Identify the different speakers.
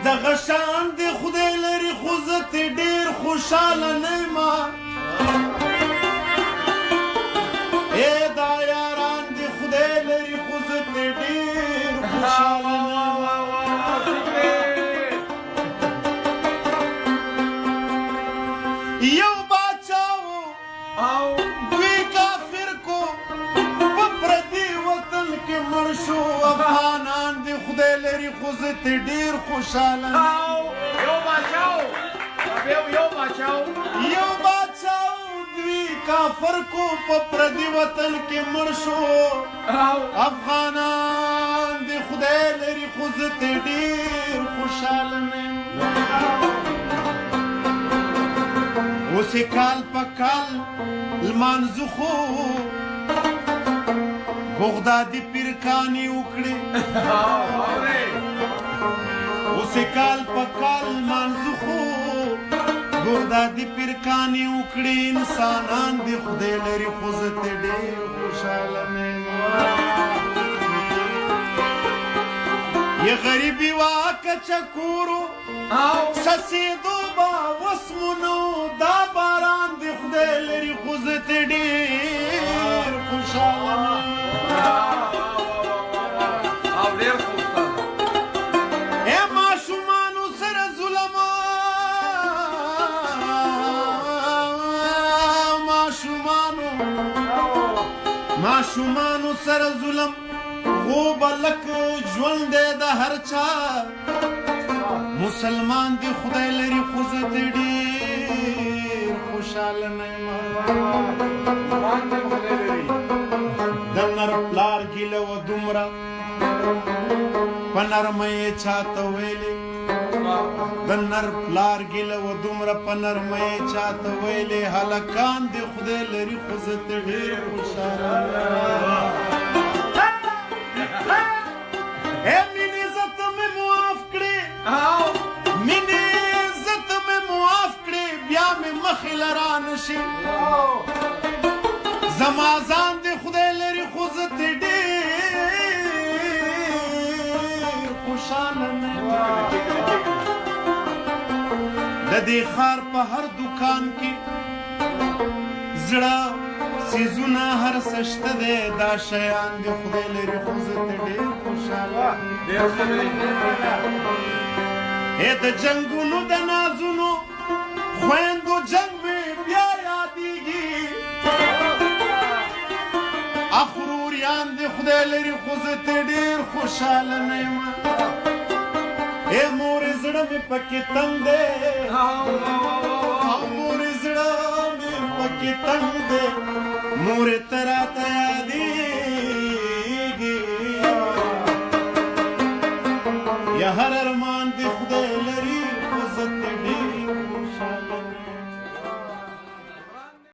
Speaker 1: دغه شان دې خدای لري، خو زه ترې ډېر خوشحاله نه یم. ای دا یاران دې خدای لري، خو زه ترې ډېر خوشحاله نه یم. یو باچا و، دوی کافر کو، په پردي وطن کې مړ شو. افغانان دې خدای لري، خو زه ترې ډېر خوشحاله نه یم.
Speaker 2: یو باچا و، یو باچا و،
Speaker 1: یو باچا و، دوی کافر کو، په پردي وطن کې مړ شو. افغانان دې خدای لري، خو زه ترې ډېر خوشحاله نه یم. اوس یې کال په کال لمانځو، خو بغدادي پیرکانې وکړې. اوس یې کال په کال لمانځو، خو بغدادي پیرکانې وکړې. انسانان دې خدای لري، خو زه ترې ډېر خوشحاله نه یم. یې غریبي وه که چکورو، سسېدو به وس مو نه و. دا باران دې خدای لري، خو زه ترې ډېر خوشحاله نه یم.
Speaker 2: او ډېر ښه استاد.
Speaker 1: ای ماشومانو سره ظلم، ماشومانو، ماشومانو سره ظلم غوبلک ژوند دی د هر چا. مسلمان دی خدای لري، خو زه ترې ډېر خوشحاله نه یم. د نر پلار ګیله وه دومره، په نرمه یې چاته ویلې. د نر پلار ګیله وه دومره، په نرمه یې چاته ویلې. هلکان دې خدای لري، خو زه ترې ډېر خوشحاله نه یم. ای مینې عزت مې معاف کړې، مینې عزت مې معاف کړې، بیا مې مخې له رانه شي. زما ځان دې خدای لري، خو زه ترې ډېر خوشحاله نه یم. د دې ښار په هر دکان کې زړه څیزونه هر څه شته دی. دا شیان دې خدای لري، خو زه ترې ډېر خوشحاله یم. ای د جنګونو د نازونو خویندو جنګ مې بیا یادېږي. اخروریان دې خدای لري، خو زه ترې ډېر خوشحاله نه یم. ای مورې زړه مې پکې تنګ دی، او مورې زړه مې پکې تنګ دی، مورې ته راته یادېږي. یا هر ارمان دې خدای لري، خو زه ترې ډېر خوشحاله